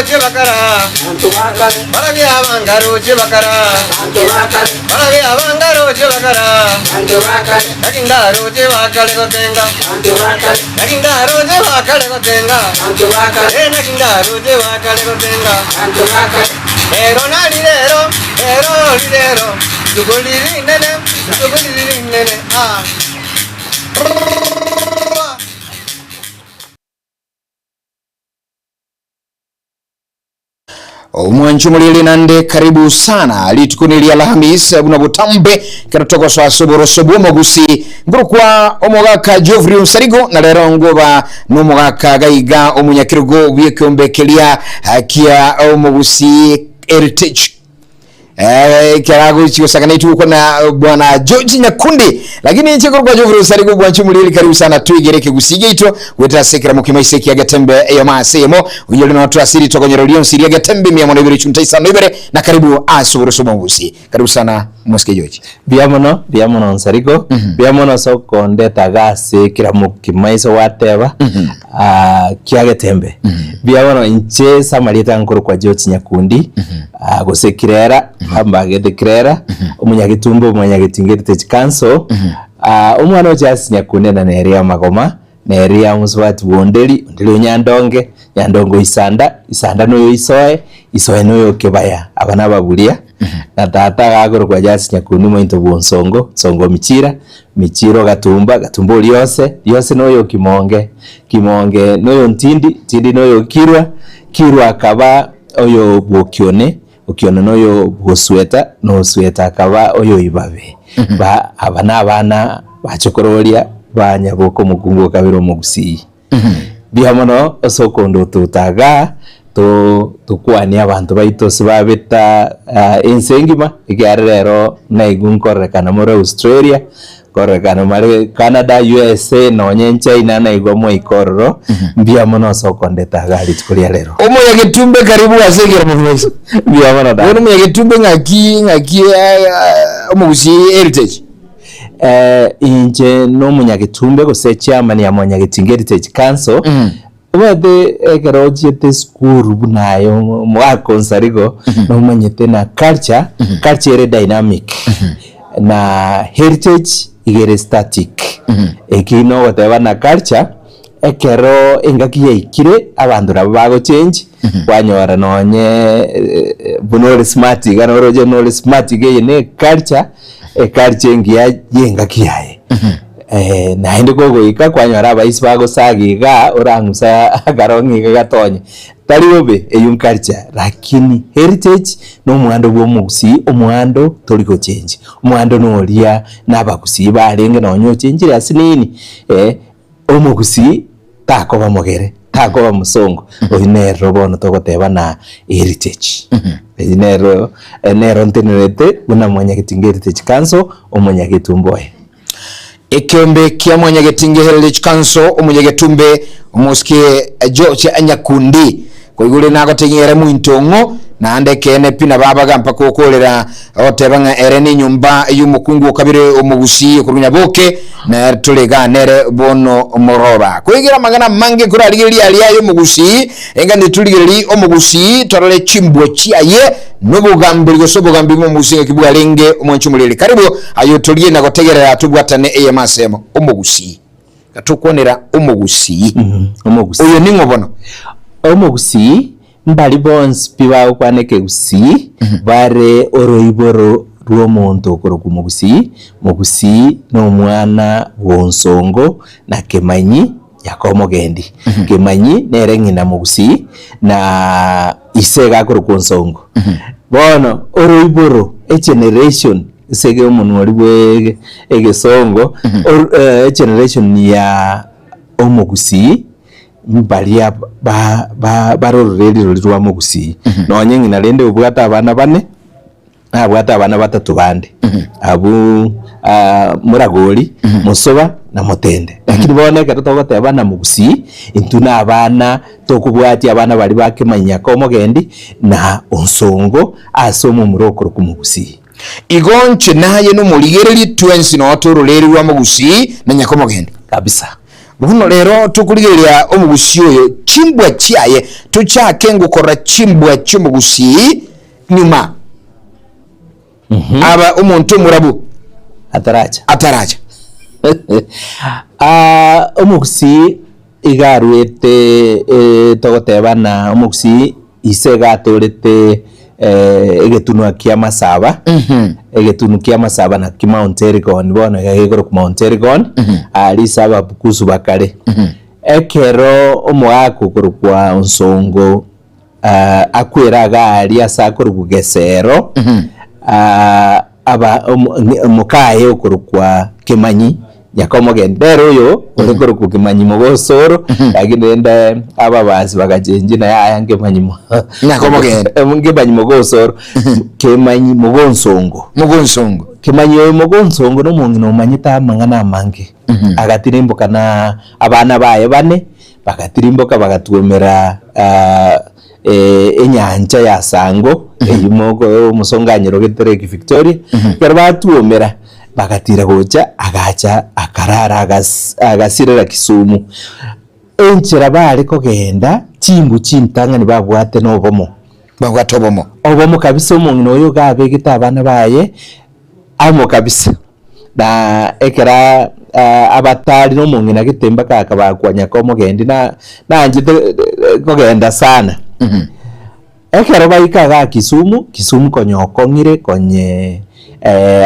roche bakara, Barabia abanga roche bakara, Barabia abanga roche bakara, Naki ndaroche bakare gotenga, Naki ndaroche bakare gotenga, Eh, naki ndaroche bakare gotenga. Rero nari rero, rero rirero, rituko riri rinene, rituko riri rinene, ah. Rrrr. Omwancho omoriri nande karibu sana rituko ni ria Alhamis buna botambe kero togosoa ase oboroso bw'omogusi ngorokwa omogaka Geoffrey Onsarigo na rero ngoba nomogaka gaiga omonyakerogo bw'ekeombe keria kia omogusi Heritage Eh, ekero agochi gosakana rituko na bwana George Nyakundi lakini inche korokwa Geoffrey Onsarigo bwancho omoriri karibu sana twigere ekegusii giaito Goetera ase ekeramo kimo ase ekia Getembe eyemo ase eyemo, oyio ore notwe ase ritogonyero rionsi ria Getembe mia mono ibere chunta isano ibere, na karibu ase oboroso bw'omogusi. Karibu sana Mosike George. Mbuya mono, mbuya mono Nsariko, mbuya mono ase okondeta iga ase ekeramo kimo ase gwateba kia Getembe. Mbuya mono inche ase amarieta nkorokwa George Nyakundi, gose Kirera, ambagete Kirera, omonyagetumbe omonyagetinga Heritage Council, omwana o Charles Nyakundi na nere Amagoma. Na Eria omosubati bw'Onderi, Onderi o Nyandonge, Nyandonge o Isanda, Isanda noyo o Isoe, Isoe noyo o Kebaya. Aba nababuria. Na tata agakorokwa Jasi Nyakundi mointo bw'Onsongo, Onsongo o Michira, Michira o Gatumba, Gatumba o Riose, Riose noyo o Kimonge, Kimonge noyo o Ntindi, Ntindi noyo o Kirwa, Kirwa akaba oyo bw'Okione, Okione noyo bw'Osweta, na Osweta akaba oyo Ibabe. Ba aba nabana bachokororia ba Nyaboka omokungu o kabere omogusii. Mbuya mono ase okondotuta igaa to tokwanie abanto baito ase babeta ense engima ekiagera rero naigwe nkororekana more Australia, Kororekana mare Canada, USA, nonye China naigwa mwaika ororo, mbuya mono ase okondeta igaa rituko ria rero. Omonyagetumbe karibu ase ekeremo bwaiso. Mbuya mono Bono tata. omonyagetumbe ng'aki ng'aki eh, omogusii heritage. Eh, inche nomonyagetumbe gose chairman ya Mwanyagetinga Heritage Council, omanyete ekero ochiete esukuru buna aye omogaka onsarigo, nomanyete na culture, culture ere dynamic, na heritage iga ere static. Eki nogoteba na culture, ekero engaki yaikire, abanto nabo bagochange, kwanyora nonye buna ore smart iga noroche buna ore smart iga eye ne culture, eculture engiya ya engaki yaye. Naende kogoika kwanyora abaisi bagosaga igaa orang'use akarong'i iga gatonye. Tari bobe eyio nculture lakini heritage na omwando bwa omogusii omwando tori gochenji. Omwando noria na abagusii barenge nonye ochenchire ase nini omogusii takoba mogere, takoba mosongo, oyio nero bono togoteba na heritage. Eyio nero nero ntenerete buna Mwanyagetinga Heritage Council omonyagetumbe oye. Ekeombe kia Mwanyagetinga Heritage Council omonyagetumbe omosike George Nyakundi koigure nagotegia ere mointo ng'o naende ekeene pi nabo abaga mpaka okorera ogoteba ng'a ere nenyomba yomokungu okabere omogusii okorwa Nyaboke na tore igaa nere bono moroba koigera amang'ana amange korarigereria aria yomogusii enga turigererie omogusii torore chimbwa chiaye Nobogamberi gose obogambi bw'omogusii ng'aki bwarenge omwanchi omoriri? Karibu aye otorie na gotegerera tobwatane eyemo ase eyemo. Omogusii. Gatokwanera omogusii. Omogusii. Oyo ning'o bono? Omogusii mbari bonsi pi bagokwana ekegusii bare oroiboro rw'omonto okorokwa omogusii. Mogusii nomwana bw'onsongo na kemanyi Yakomogendi. Kemanyi nere ng'ina mogusii na ise iga akorokwa Onsongo. Bono oroiboro egeneration ase ege omonwa oria bwe egesongo or egeneration ya omogusii mbaria ba ba bare ororeri roria rwa mogusii. Nonye ng'ina rende obwate abana bane. Nabwate abana batato bande, abwo Moragori, Mosoba na Motende. Lakini bono ekero togoteba na Mogusii, intwe na abana tokobwatia abana baria ba Kemanyaka Omogendi na Onsongo ase omomura okorokwa Mogusii. Igo inche naye nomorigereria twensi noo tororeri rwa Mogusii na Nyakomogendi. Kabisa. Bono rero tokorigereria omogusii oyo chimbwa chiaye, tochake ngokorora chimbwa chi'omogusii nyuma aba omonto omorabu Ataracha. ataracha. Ah, omogusii iga arwete eh, togoteba na omogusii ise iga atorete eh, egetunwa kia Masaba, egetunu kia Masaba naki Mount Elgon bono iga gekorokwa Mount Elgon, aria ase ababukusu bakare. Ekero omogaka okorokwa Onsongo ah, akwere iga aria ase akorokwa Gesero, ah, aba omo ng'e mokaye okorokwa Kemanyi, Nyakomogendi, nere oyo ore korokwa Kemanyi mogosoro, lakini rende ababasi bagachenchia naye aya nkemanyi mo Nyakomogendi. nkemanyi mogosoro, Kemanyi mogonsongo. Mogonsongo. Kemanyi oyo mogonsongo na omong'ina omanyete amang'ana amange, agatirimboka na abana baye bane, bagatirimboka bagatwomera enyancha ya Sango, eyio moko omosongo anyerogete Lake Victoria, ekero batwomera, bagatira gocha, agacha akarara agas agasirera Kisumu. Enchera bare kogenda, chimbu chintang'ani babwate na obomo. Babwate obomo. Obomo kabisa omong'ina oyo iga abegete abana baye amo kabisa. Na ekero abatari na omong'ina gete mpaka akabakwa nyaka omogendi na naanchete kogenda sana. Ekero baika igaa Kisumu, Kisumu konya okong'ire konye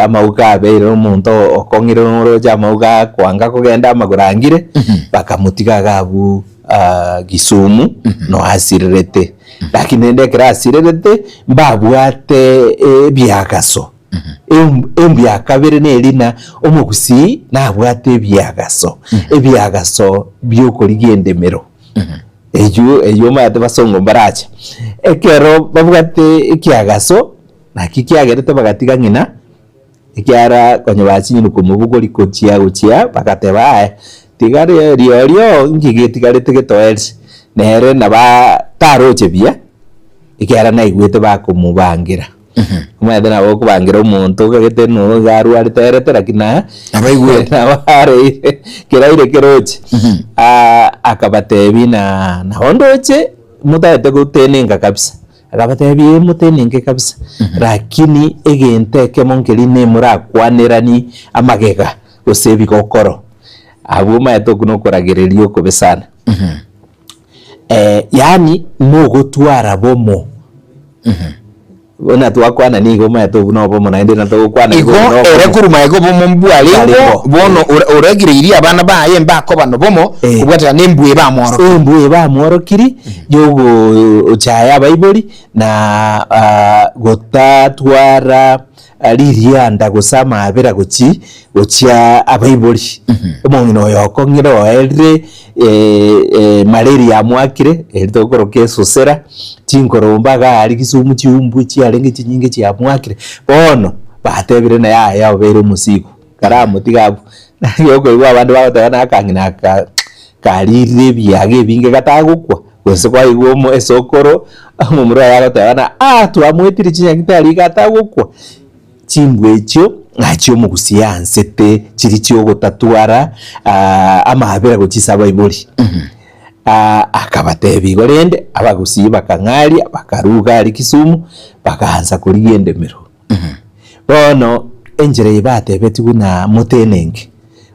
amauga abeire omonto okong'ire noroche amauga akwanga kogenda amagoro angire, bakamotiga iga abwo Kisumu noasirerete. Lakini rende ekero asirerete, mbabwate ebiagaso. Embu ya kabere neri ng'a omogusii nabwate ebiagaso, ebiagaso bi'okorigia endemero. Eywo eywo omanyete basongo mbarache. Ekero babwate ekiagaso, naki kiagerete bagatiga ng'ina, ekiagera konya bachinyire komobogoria gochia gochia, bagateba aye, tiga riorio inki getigarete getoerie, nere naba taroche buya, ekiagera naigwete bakomobangera. Omanyete nabo okobangera omonto okagete no iga arwarete aerete lakini na Nabaigwete. nabo areire keraire keroche. Ah, akabatebia na nabo ndoche motagete gotenenka kabisa, akabatebia ee motenenke kabisa, lakini egento ekemo nkeri nemorakwanerani amagega gose ebigokoro, abwo omanyete okwo nokoragereria okobe sana. Yaani nogotwara bomo. Buna twakwana nigo omanyete obwo nobomo naende na togokwana Igo igo nobomo. ere korwa magega obomo mbwarengeo, Bwarengeo. bono ore- oregereirie abana baye mbakoba nobomo, Eh. kobwatana nembwe bamworokia. Embwe bamworokiri yogochaya abaibori na ah, gotatwara ririanda gose amaabera gochi gochia abaibori. Omong'ina oyo okong'ire oerire malaria yamwakire, eri tokoroka esosera, chinkoromba iga aria Kisumu chiumbwe chiarenge chinyinge chiamwakire, bono batebire naye yaya obeire omosigo, karamotiga abwo. Naki okoigwa abande bagoteba na akang'ina aka karire ebiaga ebinge gatagokwa, gose kwaigwa omo esokoro, omomura oye agoteba ng'a ah twamoetire chinyagitari iga atagokwa. Chimbwa echio nachio omogusii aansete chiria chiogotatwara amaabera gochia ase abaibori. Akabatebia igo rende abagusii bakang'aria bakaruga aria Kisumu bakaansa korigia endemero. Bono enchera eye batebetigwe buna motenenke,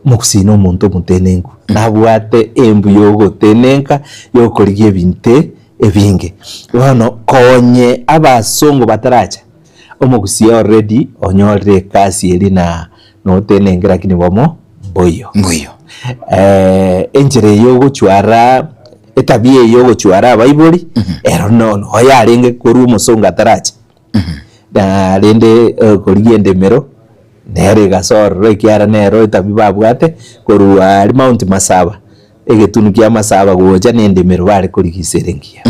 omogusii na omonto omotenenku, nabwate embu yogotenenka yokorigia ebinto ebinge. Bono konye abasongo bataracha. Omogusii already onyorire ekasi eria na notenenke lakini bomo mboiyo. Mboiyo. Enchera eye ogochwara etabia eye ogochwara abaibori ero no no yarenge korwa omosongo ataracha. Na rende korigia endemero nere egasoa ororo ekiagera nero etabia babwate korwa aria Mount Masaba. Egetunu kia Masaba gocha nendemero bare korigisa ere engiya.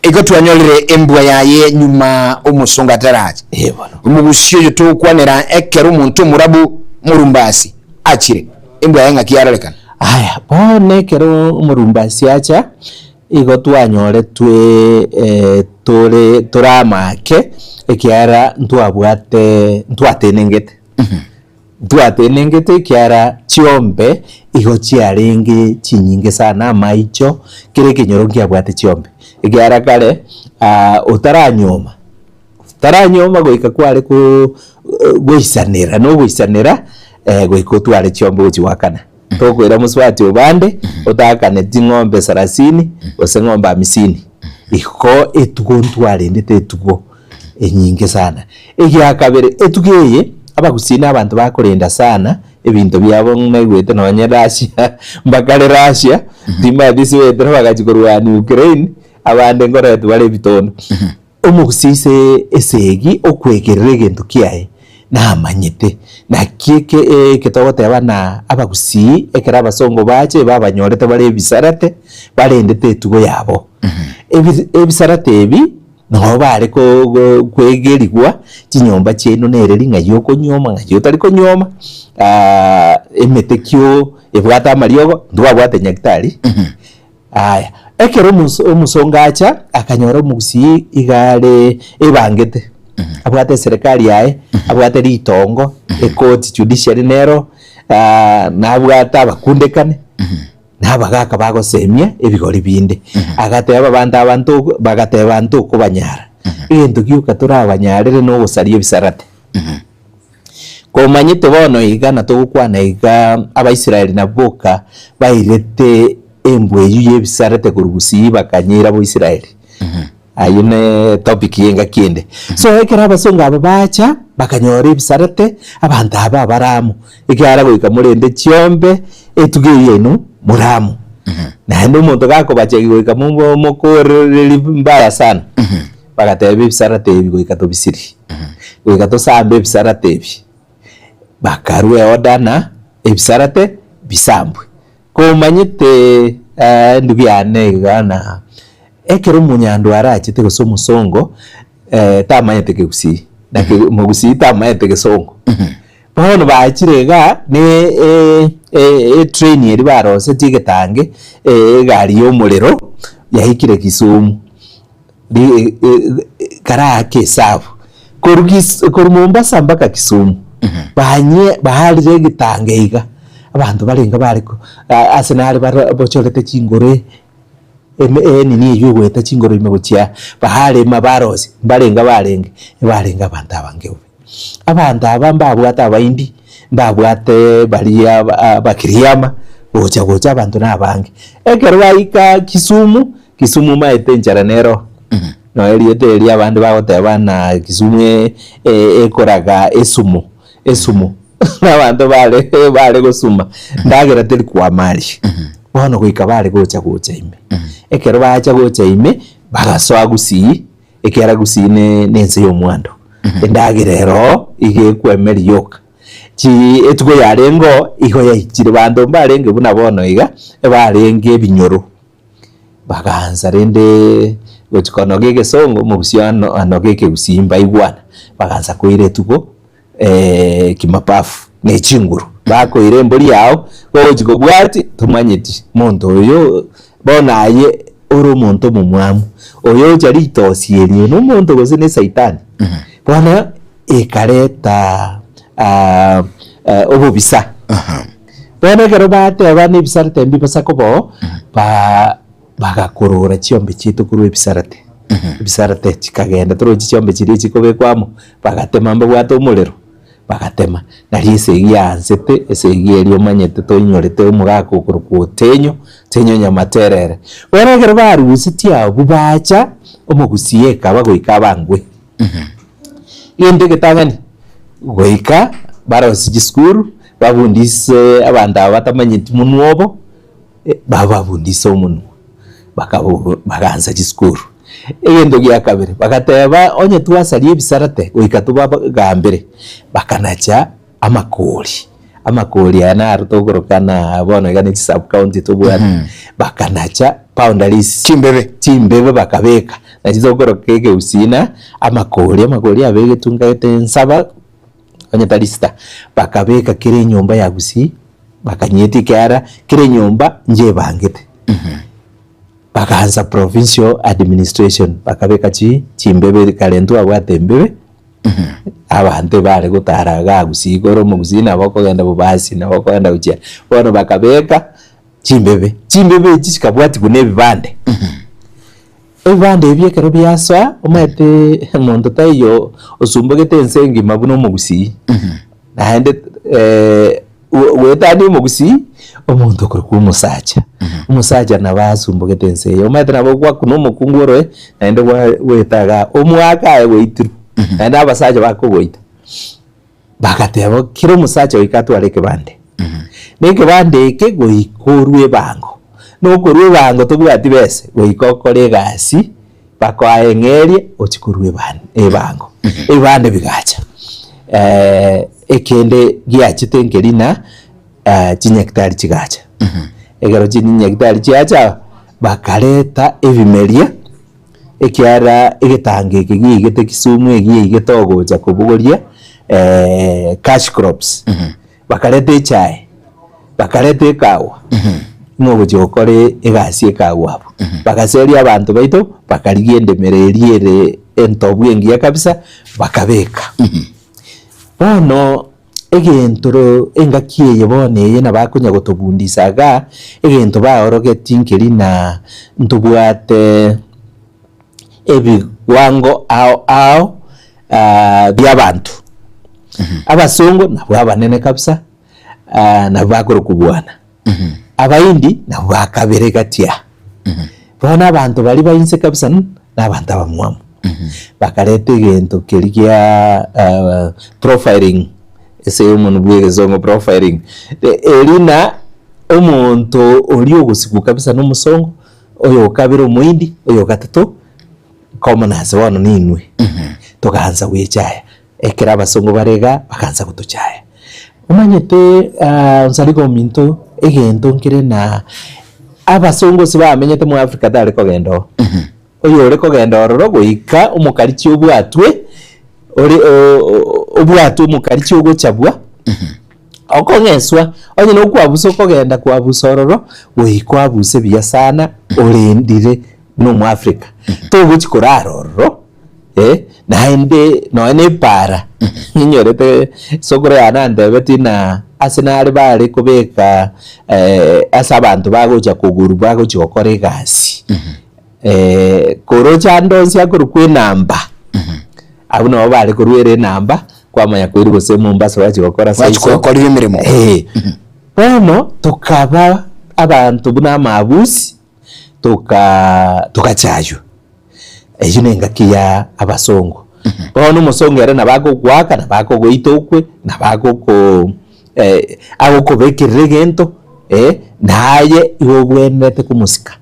Igo twanyorire embwa yaye nyuma omosongo ataracha. Ee bono. Omogusi oyo togokwanera ekero omonto omorabu morumbasi achire, embwa yaye ng'aki yarorekana? Aya, bono ekero omorumbasi acha, igo twanyoretwe tore tore amake, ekiagera ntwabwate ntwatenengete. Ntwatenengete ekiara chiombe igo chiarenge chinyinge sana amaicho, kera ekenyoro nkiabwate chiombe. Ekiara kare otaranyuoma, otaranyuoma goika kware ko goisanera na ogoisanera goika otware chiombe gochia goakana. Tokoira mosubati obande otaakane ching'ombe sarasini gose ng'ombe amisini. Igo etugo ntwarendete etugo enyinge sana. Egiakabere, etugo eye abagusii na abanto bakorenda sana ebinto biabo naigwete nonye Russia mbakare Russia timanyeti ase baetire bagachia korwania Ukraine abande nkoretwa bare ebitondo. Omogusii ase esegi okwegerera egento kiaye namanyete naki eke eke togoteba na abagusii ekero abasongo bacha ebabanyorete bare ebisarate barendete etugo yabo. Ebi ebisarate ebi Nabo bare kwegerigwa chinyomba chiaino nereri ng'ai okonyuoma ng'ai otari konyuoma, emete ki ebwate amariogo, ntwabwate nyagetari. Aya, ekero omosongo acha, akanyora omogusii iga are ebangete, abwate eserekari yaye, abwate ritongo, ekoti, judiciary nero, nabwate abakundekane. Na abagaaka bagosemia ebigori binde. Agateba abanto aba nto bagateba ntokobanyara. Egento gioka torabanyarere nogosaria ebisarate. Komanyete bono iga na togokwana iga Abaisraeli nabwo boka bairete embwa eyio y'ebisarate korwa gusii bakanyeira Boisraeli. Ayio ne topic y'engaki ende. So ekero abasongo aba bacha, bakanyora ebisarate, abanto aba abare amo, ekiagera goika morende chiombe, etugo eyio yaino more amo. Naende omonto gakobachegi goika mobo mokorereri mbaya sana, bagateba ebisarate ebi goika tobisirie, goika tosambe ebisarate ebi. Bakarua eorder na ebisarate bisambwe. Komanyete endugu yane iga na ekero omonyandwa arachete gose omosongo tamanyete kegusii na mogusii tamanyete gesongo. Bono bachire igaa ne etrain eria barosetie egetange egari ya omorero yaikire Kisumu. Karaake esabu korwa Kis korwa Mombasa mpaka Kisumu, banye baarire egetange iga, abanto barenge bare ko ase nare bare bochorete chingoro eme enini eywo egoeta chingoro ime gochia baarema barosia, mbarenge barenge, ebarenge abanto abange bobe. Abanto aba mbabwate abaindi, mbabwate baria abakiriama, gocha gocha abanto na abange. Ekero baika Kisumu, Kisumu omanyete enchara nero, nonya erieta erio abande bagoteba ng'a Kisumu ekoraga esumu, esumu abanto bare bare gosuma, ndagera teri kwama aria. Bono goika bare gocha gocha ime, ekero bacha gocha ime, bagasoa gusii. Ekiagera gusii ne nense y'omwando, endagera ero iga ekwemeria yoka. Chi etugo yarenge oo igo yaichire, banto mbarenge buna bono iga, ebarenge ebinyoro. Bagaansa rende gochia konoga egesongo, omogusii ano anoge ekegusii mbaigwana, bagaansa koira etugo kimapafu ne chinguru, bakoira embori yao, ogochia kobwatia tomanyeti monto oyo bono aye ore omonto omomwamu, oyo ocha ritosi eri oyo nomonto gose ne saitani? Bono ekareta obobisa. Bono ekero bateba na ebisarate mbibasa koba oo, ba bagakorora chiombe chiaito korwa ebisarate, ebisarate chikagenda torochi chiombe chiria chikobekwa amo, bagatema mbabwate omorero, bagatema. Nario esegi yaansete, esegi eria omanyete toinyorete omogaka okorokwa Otenyo, Otenyo Nyamaterere. Bono ekero barusetie abwo bacha, omogusii ekaba goika abangwe. Egento egetang'ani, goika barosie chisukuru, babundise abanto aba batamanyeti monwe obo, Bababundise omonwa, bakaansa chisukuru. Egento gia kabere, bagateba onye twasaria ebisarate goika tobagambere, bakanacha amakori. Amakori aya naro tokoroka na bono iga ne chisub county tobwate, bakanacha boundaries, Chimbebe. chimbebe bakabeka, nachi tokoroka ekegusii na amakori, amakori abegetwe nkagete nsaba onye tari sita, bakabeka kera enyomba ya gusii. Bakanyetia ekiagera kera enyomba njebangete. Bakaansa provincial administration, bakabeka chi chimbebe kare ntwabwate embebe. Abanto ebare gotara igaa gusii igoro omogusii nabo okogenda bobasi nabo okogenda gochia bono bakabeka chimbebe, chimbebe echi chikabwatigwa na ebibande. Ebibande ebi ekero biasoa omanyete omonto taiyo osumbogete ense engima buna omogusii naende goetania omogusii omonto okorokwa omosacha, omosacha nabo asumbogete ense eye omanyete nabo gwakuna omokungu oroe naende gwa goeta igaa omwaka aye gwaitirwe naende abasacha bakogoita. Bagateba kera omosacha goika atware ekebande, na ekebande eke goika orue ebango, na okorua ebango tobwati bese, goika okore egasi bakoae eng'eria ochie korua eban ebango. Ebibande bigacha ekende giachete nkeri na chinyagitari chigacha, ekero chinyagitari chiacha bakareta ebimeria. Ekiagera egetango eke giaigete Kisumu egiaigete ogocha kobogoria cash crops, bakareta echae, bakareta ekawa, ng'a ogochia gokora egasi ekawa abwo. Bagaseria abanto baito, bakarigia endemero eria ere entobu engiya kabisa, bakabeka. Bono egento engaki eye bono eye nabo akonya gotobundisa igaa, egento baorogetie nkeri na ntobwate ebiwango ao ao bia abanto. Abasongo nabwo abanene kabisa, nabwo bakorokwa bwana. Abaindi nabwo bakabere gati aa. Bono abanto baria ba inse kabisa na abanto abamwamu. Bakareta egento keria gia profiling ase omonwa bwa egesongo profiling. Eria na omonto oria ogosikwa kabisa na omosongo, oyo okabere omoindi, oyo ogatato commoners bono ninwe. Togaansa goechaya. Ekero abasongo bare igaa, bakaansa gotochaya. Omanyete onsariga ominto egento nkere na abasongo ase bamenyete mwa Africa tare kogenda oo. Oyore kogenda ororo goika omokarichi obwatwe ore obwatwe omokarichi ogochabwa, okong'eswa, onye na okwabusa okogenda kwabusa ororo, goika oabuse buya sana orendire buna omoafrica. Togochi korara ororo. Eh, naende nonya na epaara ninyorete sokoro yane antebetie ng'a ase nare bare kobeka ase abanto bagocha kogurwa bagochia gokora egasi, koroche ande onsi akorokwa enamba, abwo nabo bare korwera enamba, kwamanya koirwa gose Mombasa gwachia gokora Gwachia saiso. gokorire emeremo. Eh, bono tokaba abanto buna amabusi. toka togachaywa, eyio nengaki ya abasongo. Bono omosongo ere nabo agogoaka, nabo akogoita okwe, nabo agoko agokobekerera egento naye igo obwenerete komosika.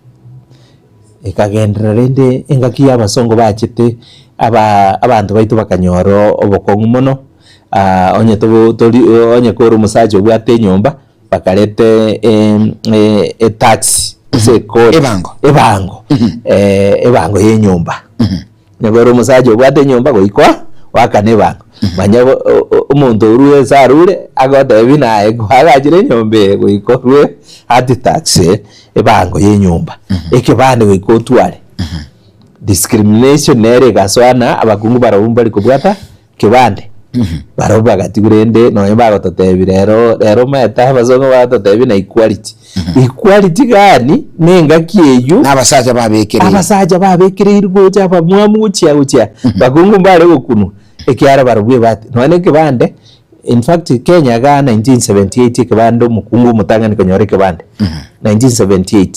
Ekagenderera rende engaki ya abasongo bachete, aba abanto baito bakanyora obokong'u mono, onye tobo tori onye kore omosacha obwate enyomba. Bakarete etax ase ekodi. Ebango. Ebango. Ebango ya enyomba. Onye ore omosacha obwate enyomba goika oakane ebango. Manya omonto orure ase arure agotebi buna aye kwagachire enyomba eye goika orue hard tax ebango ya enyomba. Ekebande goika otware. Discrimination nere egasoana abakungu barabwo mbari kobwata Kebande, barabwo bagatigwa rende nonya bagototebia rero rero omanyete abasongo bagototebia na equality. Equality gani na engaki eywo Na abasacha babekereire. abasacha babekereirwe gocha abamwamu gochia gochia bakungu mbare gokunwa ekiagera barabwo ebate nonya na ekebande in fact Kenya igaa 1978 ekebande omokungu omotang'ani konyora ekebande 1978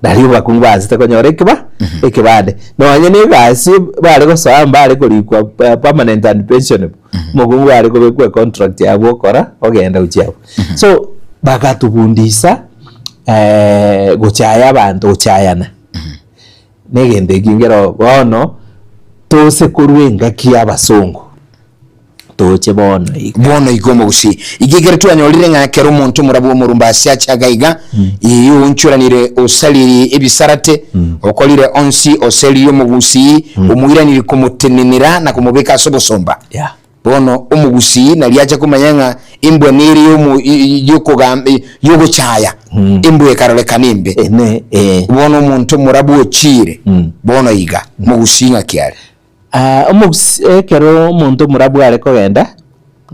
Nario abakungu baansete konyora ekeba ekebande. Nonye na egasi bare gosoa mbare korikwa permanent and pensionable, omokungu are kobekwa econtract yabo okora ogenda gochia abwo. So bagatobundisa gochaya abanto gochayana, na egento ekio nkero bono tose korwa engaki ya abasongo. Toche bono iga. Bono iga omogusii. Iga ekero twanyorire ng'a ekero omonto omorabwo omorumba ase ache iga iga, ii oonchoranire osariri ebisarate, okorire onsi oseririe omogusii, omoiraniri komotenenera na komobeka ase obosomba. Yeah. Bono omogusii nari ache komanya ng'a embwa nere yomo yokogamba yogochaya, embwa ekarorekana embe. Ene, eh. Bono omonto omorabwo ochiire, bono iga, mogusii ng'aki are? Omogusi ekero omonto omorabwo are kogenda,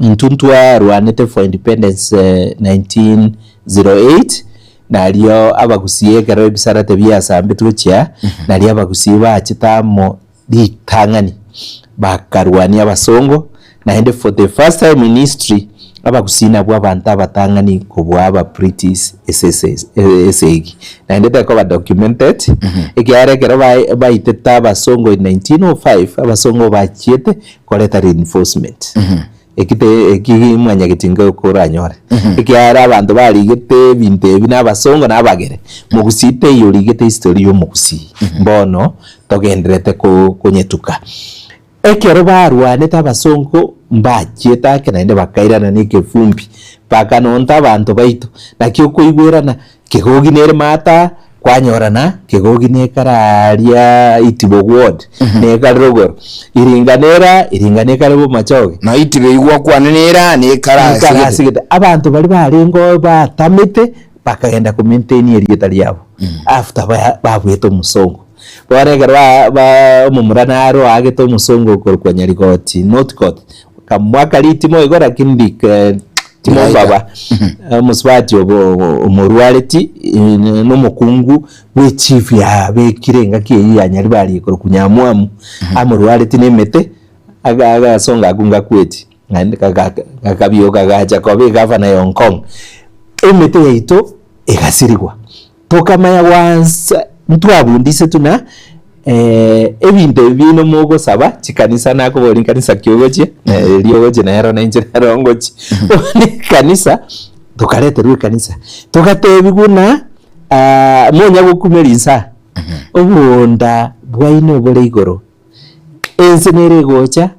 intwe ntwarwanete for independence 1908, nario abagusii ekero ebisarate biasambetwe gochia, nario abagusii bachete amo ritang'ani bakarwania abasongo, naende for the first time in history, abagusii nabwo abanto abatang'ani kobua aba British ase ase esegi. Naende tekoba documented, ekiagera ekero ba baitete abasongo in 1905, abasongo bachiete koreta reinforcement. Eki te eki mwanyagetinga okoranyore. Ekiagera abanto barigete ebinto ebi na abasongo na abagere, mogusii teiyo origete history ya omogusii. Bono togendererete ko konyetuka. Ekero barwanete abasongo mbachiete ake naende bakairana na ekefumbi, bakanonta abanto baito. Naki okoigwerana kegogi nere maata, kwanyorana kegogi nekare aaria Itibo ward, nekare rogoro, Iringa nera, Iringa nekare Bomachoge. Na Itibo eyio gwakwana nera, nekare ase Nekare gete. ase gete. Abanto baria barenge batamete, bakagenda ko maintain erieta riabo after ba babuete omosongo. Bono ekero ba ba omomura naro oagete omosongo okorokwa Nyarigoti, Northcote, akamoaka ritimo igo lakini rike timo mbaba. Omosubati obo omorwareti na omokungu bwe echief yabekire engaki eyio ya Nyaribari ekorokwa Nyamwamu, amorwareti na emete, aga agasonga akwo ngakweti, naende gakabioka gacha koba egavana ya Hong Kong. Emete yaito egasirigwa. Tokamanya gwansa ntwabundisetwe na ebinto ebi biino mogosaba chikanisa nakoboria nkanisa ki ogochia erio ogochia nero na inche nero ngochia. Bono ekanisa tokareterwa ekanisa togatebigwa buna monya gokumia rinsa obonda bwaino bore igoro. Ense nere egocha,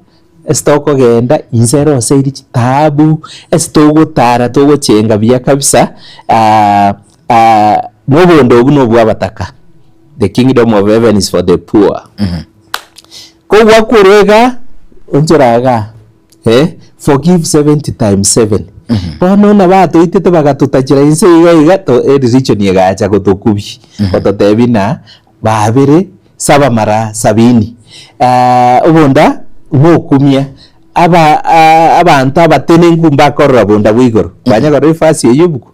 ase tokogenda, inse eroseiri chitaabu, ase togotara togochenga buya kabisa, na obonda obwo na obwa abataka, the kingdom of heaven is for the poor. Kogwakorwa iga, onchora igaa, eh, forgive 70 times seven. Bono buna batoitete bagatotachera inse iga iga, to ereligion egacha gotokubia, gototebia ng'a babere saba mara sabini. Obonda mokumia, aba abanto abatenenku mbakorora bonda bwa igoro. Kwanya korora efasi eyio obuku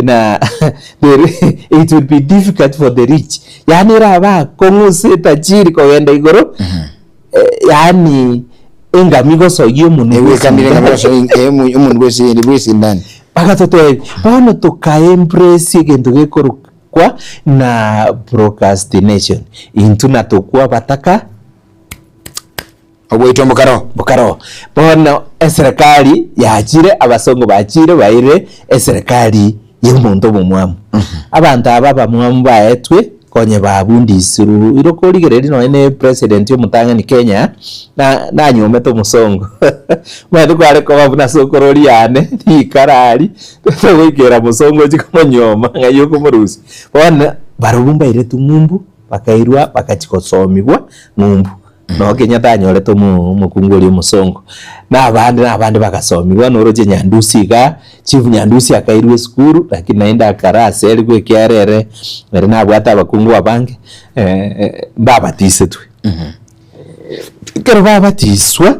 na it will be difficult for the rich, yaani erabe akong'u ase etajiri kogenda igoro, yaani engami gosoyia omonwe bwa Egwekanire engami esindani. gosoyia omonwe bwa esi bwa esindani. Bagatotebia, bono toka embrace egento gekorokwa Kwa na procrastination. Intwe natokwa abataka. Oboitwa mbokaro. Mbokaro. Bono eserekari yachire, abasongo bachire baire eserekari ya omonto omomwamu. Abanto aba abamwamu baetwe konye babundisirwe iro korigereria nonye ne president omotang'ani Kenya na nanyomete omosongo. Omanyete kware koba buna sokoro oria yane rikara aria Togoikera mosongo ochie komonyuoma ng'ai okomorusia. Bono barobwo mbairetwe ng'umbu, bakairwa bagachia gosomigwa ng'umbu. Noo Kenyatta anyorete omo omokungu oria omosongo. Na abande na abande bagasomigwa, noroche Nyandusi igaa, Chief Nyandusi akairwa esukuru, lakini naende akaraserigwa ekiagera ere, ere nabwate abakungu abange, mbabatisetwe. Ekero babatiswa,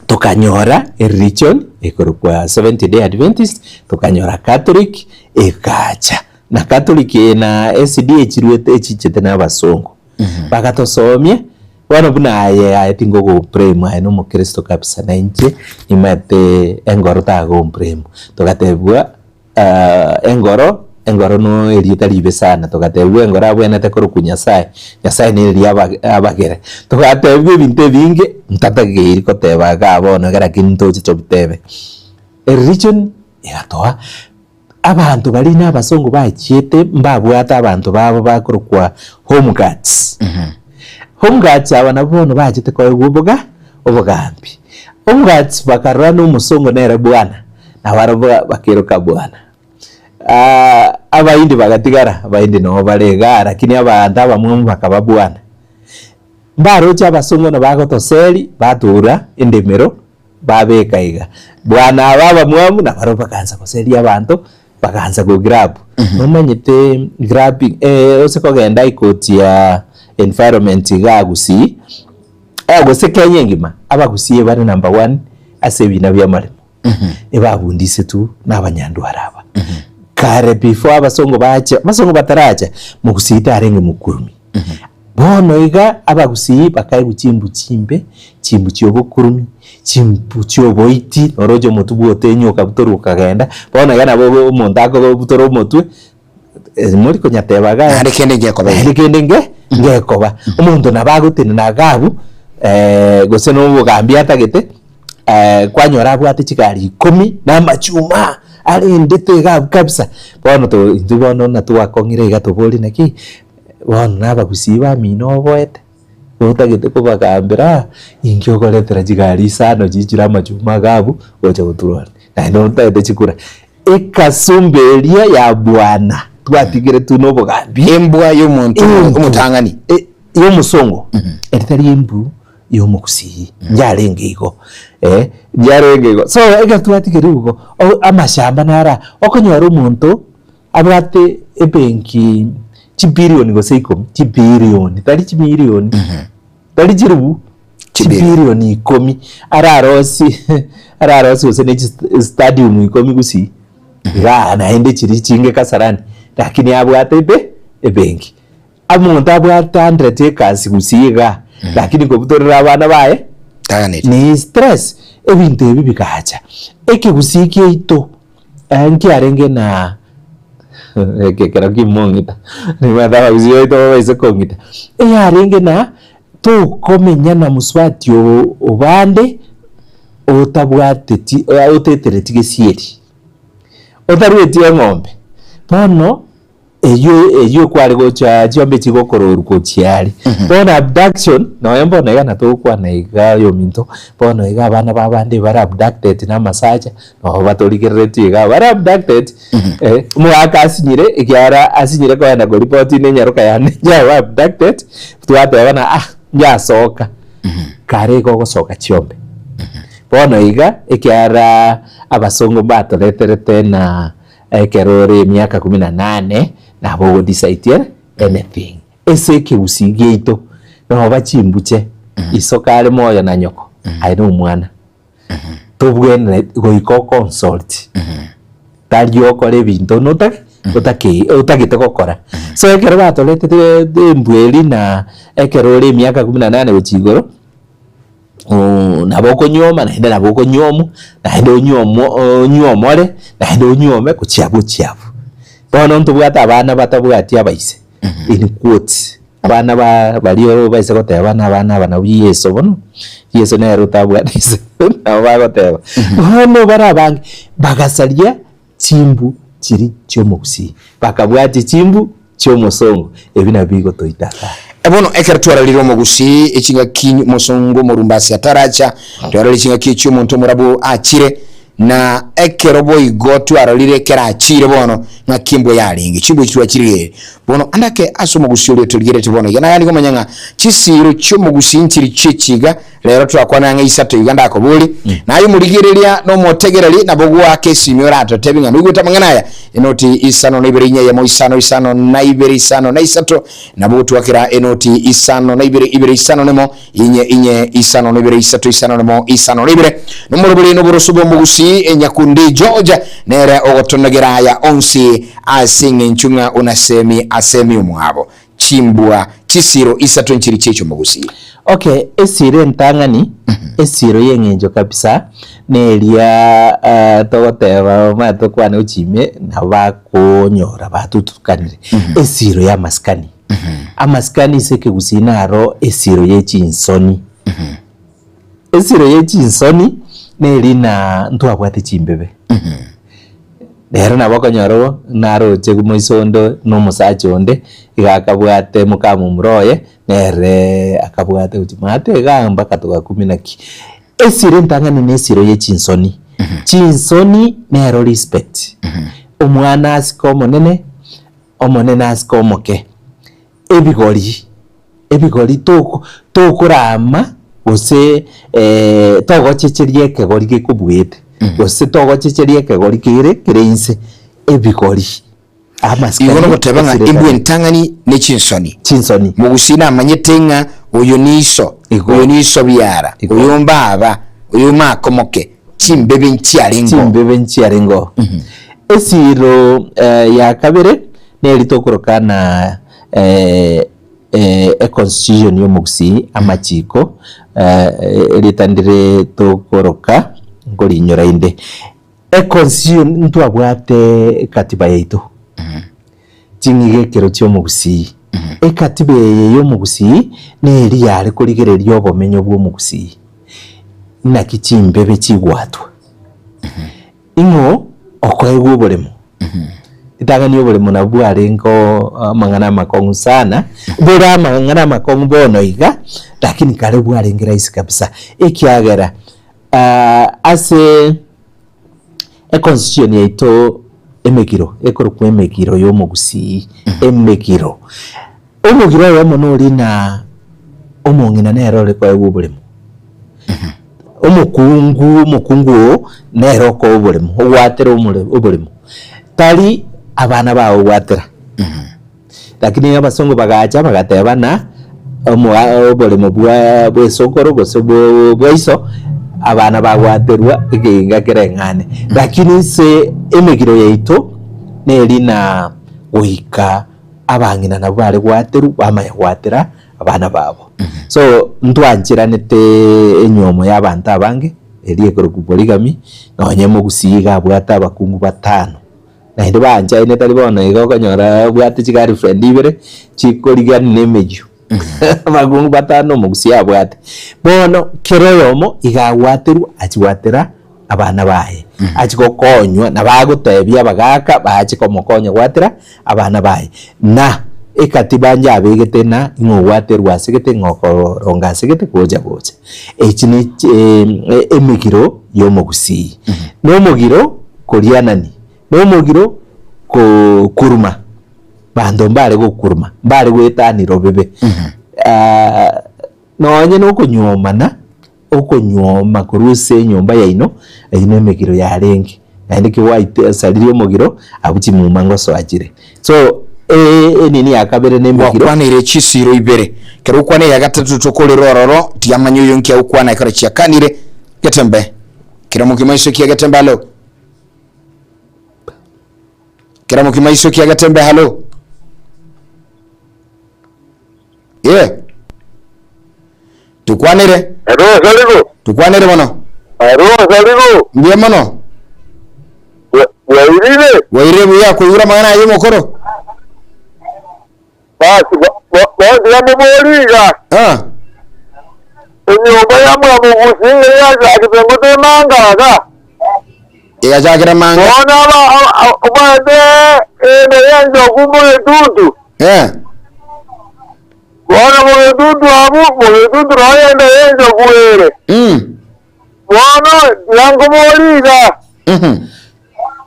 tokanyora ereligion ekorokwa Seventh Day Adventist, tokanyora Catholic egacha. Na Catholic eye na SDA echiruete echichete na abasongo. Bagatosomia, bono buna aye aye tingogoblame aye na omokristo kabisa na inche nimanyete engoro tagoblame. Togatebigwa Engoro, engoro no erieta ribe sana, togatebigwa engoro abwenerete korokwa Nyasaye, Nyasaye nere riria aba abagere. Togatebigwa ebinto ebinge, ntatageiri koteba igaa bono iga lakini ntoche tobitebe. Ereligion egatoa, abanto baria na abasongo bachiete mbabwate abanto babo bakorokwa home guards. Home guards aba nabwo bono bachete koegwa oboga obogambi. Home guards bakarora na omosongo nere bwana. Na barabwo bakeroka Bwana. Abaindi bagatigara, abaindi noo bare igaa, lakini abanto abamwamu bakaba Bwana. Mbaroche abasongo na bagotoseri, batura endemero, babeka iga. Bwana aba abamwamu nabarabwo bakaansa goseria abanto, bakaansa go grab. Nomanyete grabbing ose kogenda High Court ya environment igaa Gusii. Gose Kenya engima, abagusii bare number one ase ebina bi'amaremo, ebabundisetwe na abanyandwara aba. Kare before abasongo bache, abasongo bataracha, mogusii tarenge mokurumi. Bono iga abagusii bakaegwa chimbu chimbe, chimbu chiobokurumi, chimbu chioboiti, noroche omotwe bwotenyo okabutorwa okagenda, bono iga nabo omonto akobutora omotwe, mori konyateba iga Naende kende ngekoba naende kende nge ngekoba. Omonto nabo agotenena iga abwo, gose na obogambi atagete, kwanyora abwate chigari ikomi, na amachuma arendete iga abwo kabisa. Bono to intwe bono buna twakong'ire iga tobori naki, bono na abagusii bamino oboete, otagete kobagambera aa, inki okoretera chigari isano chiichire amachuma iga abwo, gocha goturwania, naende otagete chikura. Ekasumba eria ya bwana twatigeretwe nobogambi. Embwa y'omonto Embu. omotang'ani. E- y'omosongo eri tari embu y'omogusii yarenge igo eh, yarenge igo so ekero twatigerwe igo o- amashamba naro aa okonyora omonto abwate ebenki chibilioni gose ikomi chibilioni tari chimilioni Tari chilifu, chibilioni ikomi ararosie ararosie gose ne chistadium ikomi gusii igaa naende chiria chinge Kasarani lakini abwate ebe ebenki. Omonto abwate hundred acres gusii igaa lakini kobutorera abana baye Taganeti. ni stress. Ebinto ebi bigacha. Ekegusii kiaito nkiarenge na eke ekero kimong'ita nimanyete abagusii baito babaise kong'ita, eyarenge na tokomenya na mosubati obande otabwateti otetereti gesieri, otarueti eng'ombe, bono. Eyio eyio kware gocha chiombe chigokororwa gochia are. Bono abduction, nonya mbono iga natogokwana iga oyominto, bono iga abana ba abande bare abducted na amasacha, nabo batorigereretie iga bare abducted, eh, omogaka asinyire ekiagera asinyire kogenda koripoti na enyaroka yane yaba abducted, twateba ng'a ah, yasoka, kare iga ogosoka chiombe. Bono iga, ekiagera abasongo mbatoreterete na. Ekero ore emiaka kumi na nane nabo ogo decide anything. Ase ekegusii giaito noba chimbuche iso kare moyo na nyoko aye na omwana tobwenereti goika o consult tari okore ebinto notake otake otagete gokora. So ekero batoretete embwa eria na ekero ore emiaka kumi na nane gochia igoro. Nabo okonyuoma naende nabo okonyuomwa, naende onyuomwo onyuomore, naende onyuome gochia abwo gochia abwo. Bono ntobwate abana batabwati abaise, in quotes, abana ba baria obaise goteba buna abana aba nabwo Yeso bono, Yeso nere otabwate ise nabo bagoteba. Bono bare abange, bagasaria Chimbu chiria chi'omogusii, bakabwatia chimbu chi'omosongo, ebi nabio bigotoita aa. Bono ekero twarorire omogusii eching'aki omosongo omorumbasi ataracha, twarorire ching'aki echio omonto omorabu achire, na ekero boigo twarorire ekero achire bono ng'aki embwa yarenge, chimbwa echi twachirigereria. Bono ande ake ase omogusii oria otorigereti bono iga, nagani komanya ng'a chisiiro chi'omogusii nchiri chiechi iga, Rero twakwana ang'e isato iga ndakoborie, naye omorigereria na omotegereri nabo goaka esimi oratotebi ng'a noigwete amang'ana aya, enoti isano na ibere inye eyemo isano isano na ibere isano na isato, nabo gotwakera enoti isano na ibere ibere isano nemo inye inye isano na ibere isato isano nemo isano na ibere. Nomorobori noboroso bw'omogusii enyakundi George nere ogotonogera aya onsi ase eng'encho ng'a onasemi asemi omwabo. Chimbwa chisiiro isato nchiri chi'echi'omogusii. Okay, esiiro entang'ani, esiiro y'eng'encho kabisa, neria ah, togoteba omanyete tokwane gochia ime, nabo bakonyora batutukanire. Esiiro y'amasikani. Amasikani ase ekegusii naro esiiro ye chinsoni. Esiiro ye chinsoni, neri na ntwabwate chimbebe. Rero nabo okonyora oo naroche moiso onde na omosacha onde, iga akabwate mokamomura oye, nere akabwate gochia maate igaa mpaka togakumi naki. Esiro entang'ani na esiro ye chinsoni, chinsoni nero respect, omwana asike omonene, omonene asike omoke, ebigori. Ebigori toko tokorama gose togochecheria ekegori gekobuete, gose togochecheria ekegori kere kere inse, ebigori Igo amasikani nogoteba ng'a esire embwa tari. entang'ani ne chinsoni. Chinsoni. Mogusii namanyete ng'a Oyo niso, Igo. oyo niso biara, Igo. oyo mbaba, oyo makomoke, chimbebe nchiarengeo. Chimbebe nchiarengeo. Esiro eh, ya kabere neri tokoroka na eh, eh, econstitution y'omogusii amachiko eh, erieta ndire tokoroka nkorinyora inde. Econstitution ntwabwate ekatiba yaito. Ching'iga ekero chi'omogusii. Ekatiba eye y'omogusii neri yare korigereria obomenyo bw'omogusii. Naki chimbebe chigwatwa. Ing'o okoegwa oboremo? Ritang'ani oboremo nabwo bwarenge amang'ana amakong'u sana, bore amang'ana amakong'u bono iga, lakini kare bwarenge rahisi kabisa, ekiagera ase Econstitution yaito emegiro ekorokwa emegiro y'omogusii, emegiro. Omogiro oyomo nori na omong'ina nere ore koegwa oboremo. Omokungu omokungu oo nere okoa oboremo, ogwatera omore oboremo. Tari abana bao ogwatera. Lakini abasongo bagacha bagateba ng'a omoa oboremo bwa bw'esokoro gose bwo bwa iso, abana bagwaterwa ekeginga kereng'ane. Lakini inse emegiro yaito neri na goika abang'ina nabwo bare gwaterwa bamanya gwatera abana babo. So ntwancheranete enywomo ya abanto abange eria ekorokwa polygamy, nonye mogusii iga abwate abakungu batano. Naende banchaine tari bono iga okonyora obwate chigirlfriend ibere chikorigani na emeyio abakungu batano omogusii abwate. Bono kera oyomo iga agwaterwa achia gwatera abana baye, achia gokonywa nabo agotebia abagaka bache komokonya gwatera abana baye. Na ekatiba njabegete na ing'o ogwaterwa asegete ing'o okoronga asegete gocha gocha. Echi ne chi emegiro ya omogusii. Na omogiro korianani, na omogiro kokuruma, banto mbare gokuruma, mbare goetanera obobe. Nonye na okonyuomana, okonyuoma korwa ase enyomba yaino, eyio na emegiro yarenge, naende ki gwaisaririe omogiro, abwo chimuma ngosoa chire. So enini ya kabere na emegiro. Gwakwanire chisiiro ibere, ekero okwana eya gatato tokorera ororo, tiamanya oyo nki agokwana ekero chiakanire. Getembe. Kera mokima iso kia Getembe halo. Kera mokima iso kia Getembe halo. Ye. Tukwanire. Alo, Saligo. Tukwanire mono. Alo, Saligo. Mbuya mono. Bwairire. Bwairire buya koigura amang'ana aye omokoro. Basi, bonsi bamobori iga, Ah. Enyomba ya mwamogusi ng'ai yachakete ngotemanga iga? Egachakera manga. Bono omanyete ende y'enchogu mogetutu. Eh. Bono mogetutu abwo, mogetutu noo ende y'enchogu ere. Bono tiga nkobori iga,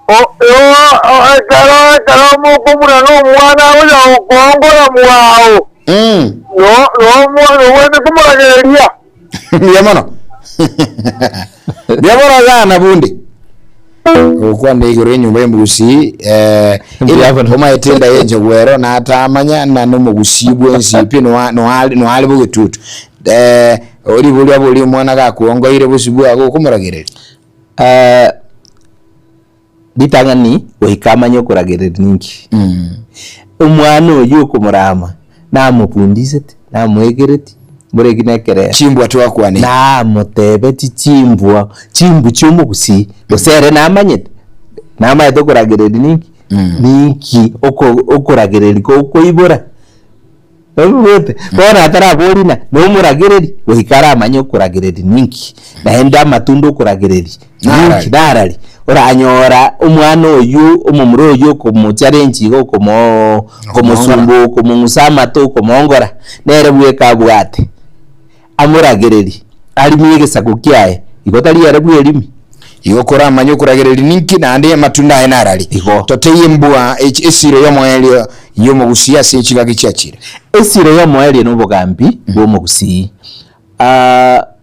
Ekero ekero mokomura nomwana agocha gokoongora mwao, nobwenerete komoragereria. Mbuya mono. Mbuya mono sana bundi. Gokwana igoro y'enyomba y'omogusii eh, Mbuya mono. omaete enda y'enchogu ero natamanya na nomogusii bwensi pi noa- noare noare bogetutu. Eh, riboria bori omwana gakuongoire bosio bwago okomoragereria. Ritang'ani goika amanye okoragereria ninki. Omwana oyio okomorama namofundiseti, namoegereti, mboro eki nekerero. Chimbwa twakwanire. Namotebeti chimbwa, chimbu chi'omogusii, gose ere namanyete, namanyete okoragereria ninki, ninki oko okoragereria gokoibora. Oigwete? Bono ataraboria ng'a nomoragereri, goika aramanye okoragereria ninki, naende amatunda okoragereria ninki, Narari. narari. Oranyora omwana oyio, omomura oyio okomochallenge iga okomoo okomosumba okomong'usa amato okomoongora, nere bweka abwate, amoragererie, arimie egesaku kiaye, igo tari ere bwerimi. Igo koramanye okoragereria ninki naende amatunda aye narari. Igo. Toteiye embwa esiro y'omoerio y'omogusii ase chingaki chiachire. Esiro y'omoerio nobogambi bw'omogusii.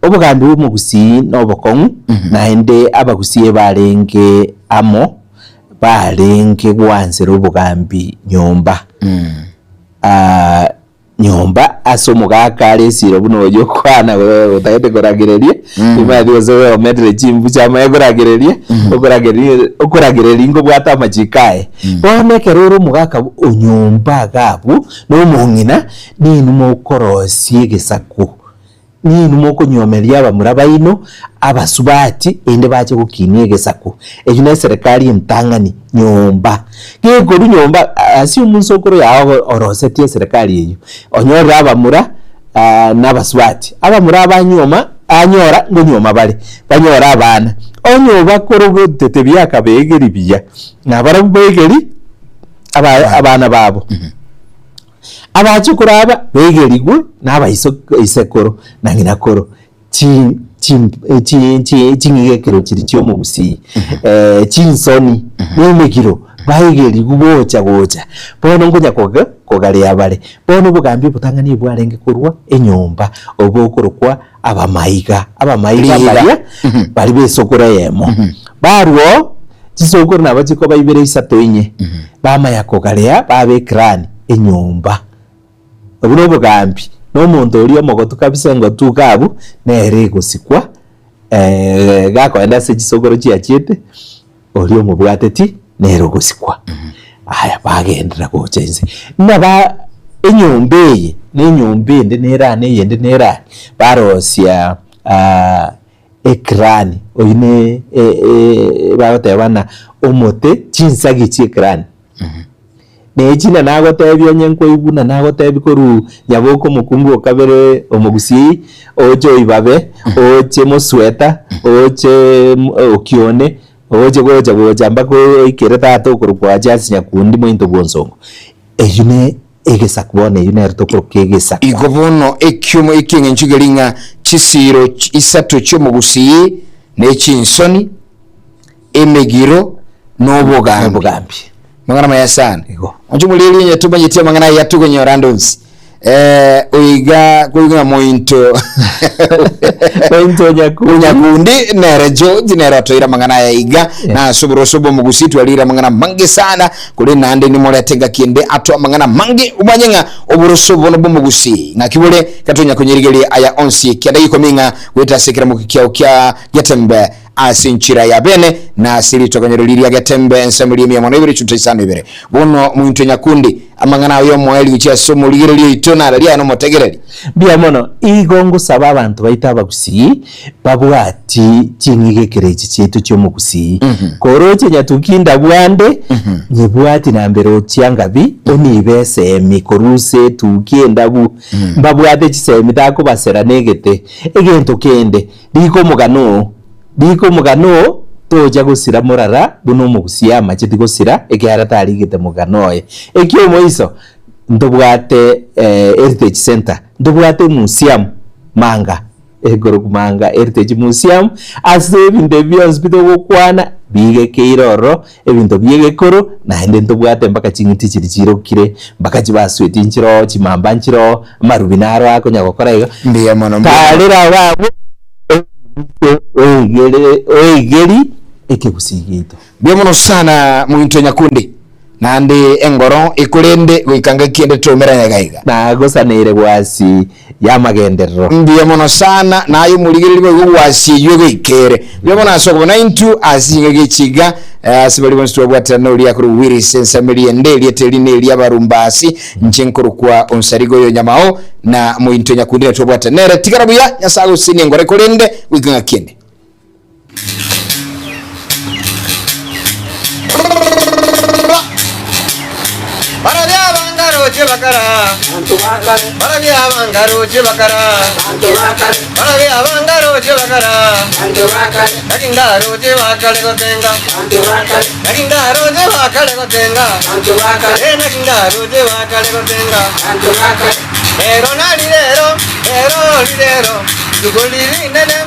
Obogambi bw'omogusii nobokong'u naende abagusii ebarenge amo barenge gwansera obogambi nyomba. Nyomba. nyomba ase omogaka are esiro buna oyio okwana otagete koragereria, timanyeti gose ometire chimbuche amanye koragereria, okoragereria okoragereria nkobwate amachiko aye. Bono ekero ore omogaka o nyomba iga abwo, na omong'ina, ninwe mokorosia egesaku. Ninwe mokonyuomeria abamura baino abasubati, erinde bache gokinia egesaku. Eyio neserekari entang'ani nyomba. Gekorwa nyomba ase omonsokoro yao orosetie eserekari eyio, onyorire abamura na abasubati. Abamura abanyuoma anyora nkonyuoma bare, banyore abana. Onye obakorogotete biakabegeria buya, nabarabwo begeri aba abana babo. Abachokoro aba baigerigwe nabaiso isekoro na ng'ina koro chi chi chi chi ching'igekero chiria chi'omogusii, chinsoni na emegiro baigerigwe gocha gocha. Bono nkonya koga kogarea bare. Bono obogambi obotang'ani bwarenge korwa enyomba obo okorokwa abamaiga. Abamaiga Riiga. baria baria b'esokoro eyemo. Barwa oo, chisokoro nabo chikoba ibere isato inye, bamanya kogarea baba eclan enyomba. Obwo na obogambi, na omonto oria omogotu kabisa engotu iga abwo, nere egosikwa gakoenda ase chisokoro chiachiete, oria omobwateti nere ogosikwa. Aya bagenderera gocha inse, buna ba enyomba eye na enyomba ende nere aa na eyende nere aa, barosia eclan oywo ne bagoteba ng'a omote chinsagi chia eclan. Na echi na nagotebia onye nkoigwa na nagotebia korwa nyaboke omokungu o kabere omogusii, oche oibabe, oche mosweta, oche okione, oche gocha gocha mpaka oikere tata okorokwa Charles Nyakundi mointo bwonsongo. Eyio ne egesaku bono eyio nero tokoroka egesaku. Igo bono ekiomo eki'engencho keri ng'a chisiiro isato chi'omogusii ne chinsoni, emegiro, na obogambi. Obogambi. Amang'ana maya sana. Igo. Onche omoreri onye tomanyeti amang'ana aya tokonyora ande onsi. Eh, oiga koigwa ng'a mointo Mointo Nyakundi. Nyakundi nere George nere otoire amang'ana aya iga na ase oboroso bw'omogusii twarire amang'ana amange sana korende naende nimorete ngaki ende atoe amang'ana amange omanye ng'a oboroso bono bw'omogusii ng'aki bore gatonya konyerigeria aya onsi kianda gikomi ng'a goeta ase ekeramoki kiao kia Getembe Ase enchera ya bene, na ase ritogonyero riria Getembe ensemo ri'emia mono ibere chunta isano ibere. Bono mointwe nyakundi, amang'ana ayo y'omoerio gochia ase omorigereria oito nararia aye nomotegereri. Mbuya mono, igo ngosaba abanto baito abagusii babwati ching'igekero echi chiaito chi'omogusii. Koroche nyatuki ndabwande, nyebwati nambere ochia ngabi, onibe esemi korwa ase etuki endabu. Mbabwate chisemi takobasera negete. Egento kende, Rika omogano oo, rika omogano oo, tocha gosira morara buna omogusii amacheti gosira ekiagera tarigete mogano oye. Ekiomoiso, ntobwate Heritage Centre, ntobwate emuseum Manga, ekorokwa Manga Heritage Museum, ase ebinto ebi bionsi pi togokwana bigekeire ororo, ebinto bia egekoro, naende ntobwate mpaka ching'iti chiria chirokire, mpaka chibasweti nchiroo, chimamba nchiroo, amarubi naro akonya gokora iga. Mbuya mono, mbuya mono. Tarera abwo oigere oigeri ekegusii giaito. Mbuya mono sana mointo Nyakundi, naende engoro ekorende goika ngaki ende toumerane iga iga. Nagosaneire gwasi y'amagenderero. Mbuya mono sana, naye omorigereria boigo gwasi eyio egoikere. Mbuya mono ase okobana intwe ase chingaki echi iga, ase baria bonsi twabwaterana oria korwa Willis ensameri ende, erieta eri neria abarumbasi, inche nkorokwa Onsarigo oyo Nyamao, na mointwe Nyakundi na twabwatana nere. Tigara buya, Nyasae agosesenie engoro ekorende goika ngaki ende. Barabia abangaroche bakara, barabia abangaroche bakara, barabia abangaroche bakara, naki ndaroche bakare gotenga, naki ndaroche bakare gotenga, eh, naki ndaroche bakare gotenga. Rero nari rero, rero rirero, rituko riri rinene.